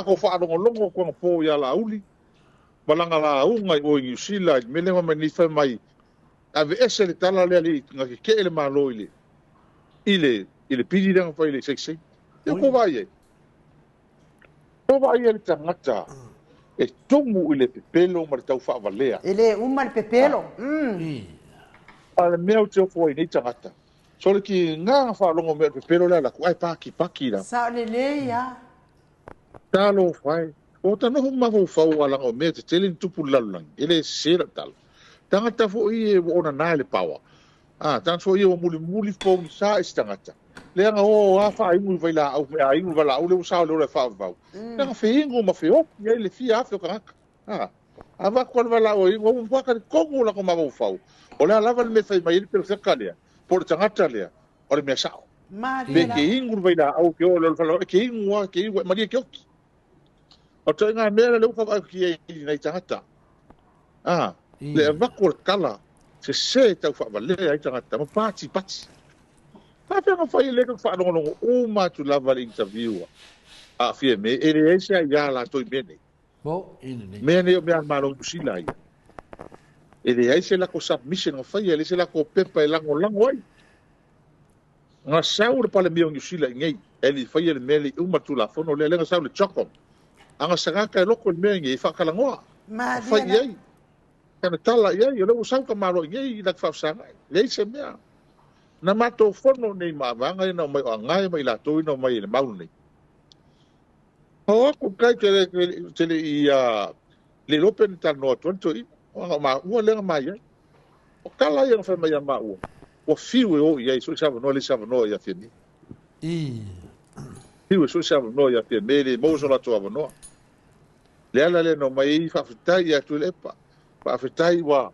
Matou faalogologo atu anapo ia Laauli ma lana lauga i o i Niu Sila i le mea lea na fai mai nei, fai mai, aveese le tala lea na tetee le Malo i le pili lea na fai i le seisei. Ia tou vaai ai. Tou vaai ai le tagata e tumu i le pepelo ma le tau faavalea. E le uma le pepelo. A le mea ou te ofo ai nei tagata. So le ki ngā faalogo mea o le pepelo lea laku ai paki paki la. Sao lelei a. Talo fai. O ta noho mafaufau ala o mea te tele ni tupu le lalolagi. E le sese lau tala. Tagata foi e ua ona na le power. Ah, tagata foi e ua mulimuli pogisa i se tagata. Lea o a faaigu i vailaau, me aigu i valaau le ua sao le ola e faavavau. Lea feigu ma feoki ai le fia afe o tagata. Ah, avatu le valaau ai, ua waka le kogu la ko mafaufau. O le a lava le mea fai mai le perofeka lea, po o le tagata lea, o le mea sao. Malie Me ke ingu le vailaau ke o le valaau, ke ingu a, ke ingu, malie ke oki. O te ngā mea le uka vai ki ai nei tagata. Ah, le avaku o le tala, se se tau faavalea ai tagata, ma pati pati. Faafeaga fai le ka faalogologo uma atu lava le interview a fia me e le ai se ia latou i mea nei. Mo ina nei. Mea nei o mea a le Malo Niu Sila ia. E leai se lako submission na faia, e leai se lako pepa e lagolago ai. Na sau le Palemia o Niu Sila i nei, e le i faia le mea le i uma le Tulafono lea, lea na sau le CHOGM. A na sagata e loko le mea i nei e faatalanoa. Malie Fai i la. ai. Kana tala i ai, o lea ua sau ka Malo i nei i la te faafesagai. Leai se mea. Na matou fono nei ma avaga ia na omai o Agae ma i latou ia na omai i le mau nei. O aku kai tele tele i le lope ni talanoa atu ai le toeaina. O aga o maua lea na mai ai. O tala ia na fai mai ia maua. Ua fiu e o i ai, so i se avanoa le se avanoa ia Fiame. Fiu e so i se avanoa ia Fiame, le maua so latou avanoa. Le ala lea na omai ai faafetai ia Tuilaepa. Faafetai ua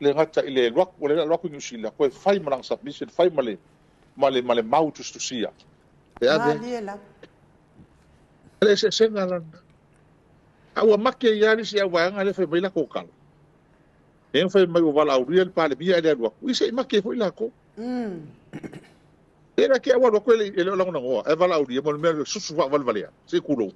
le gata i le alu atu, ua le alu atu i Niu Sila, toe fai ma lana submission, fai ma le mau tusitusia. E ave Malie la. le eseesega lana. A ua make ia le isi au vaega lea fai mai latou tala. E fai mai ua valaaulia le Palemia e le alu atu. I se i make foi latou. E la ke au alu atu e le o lagonagoa. E valaaulia mo le mea susu faavalevalea. Se i kulou.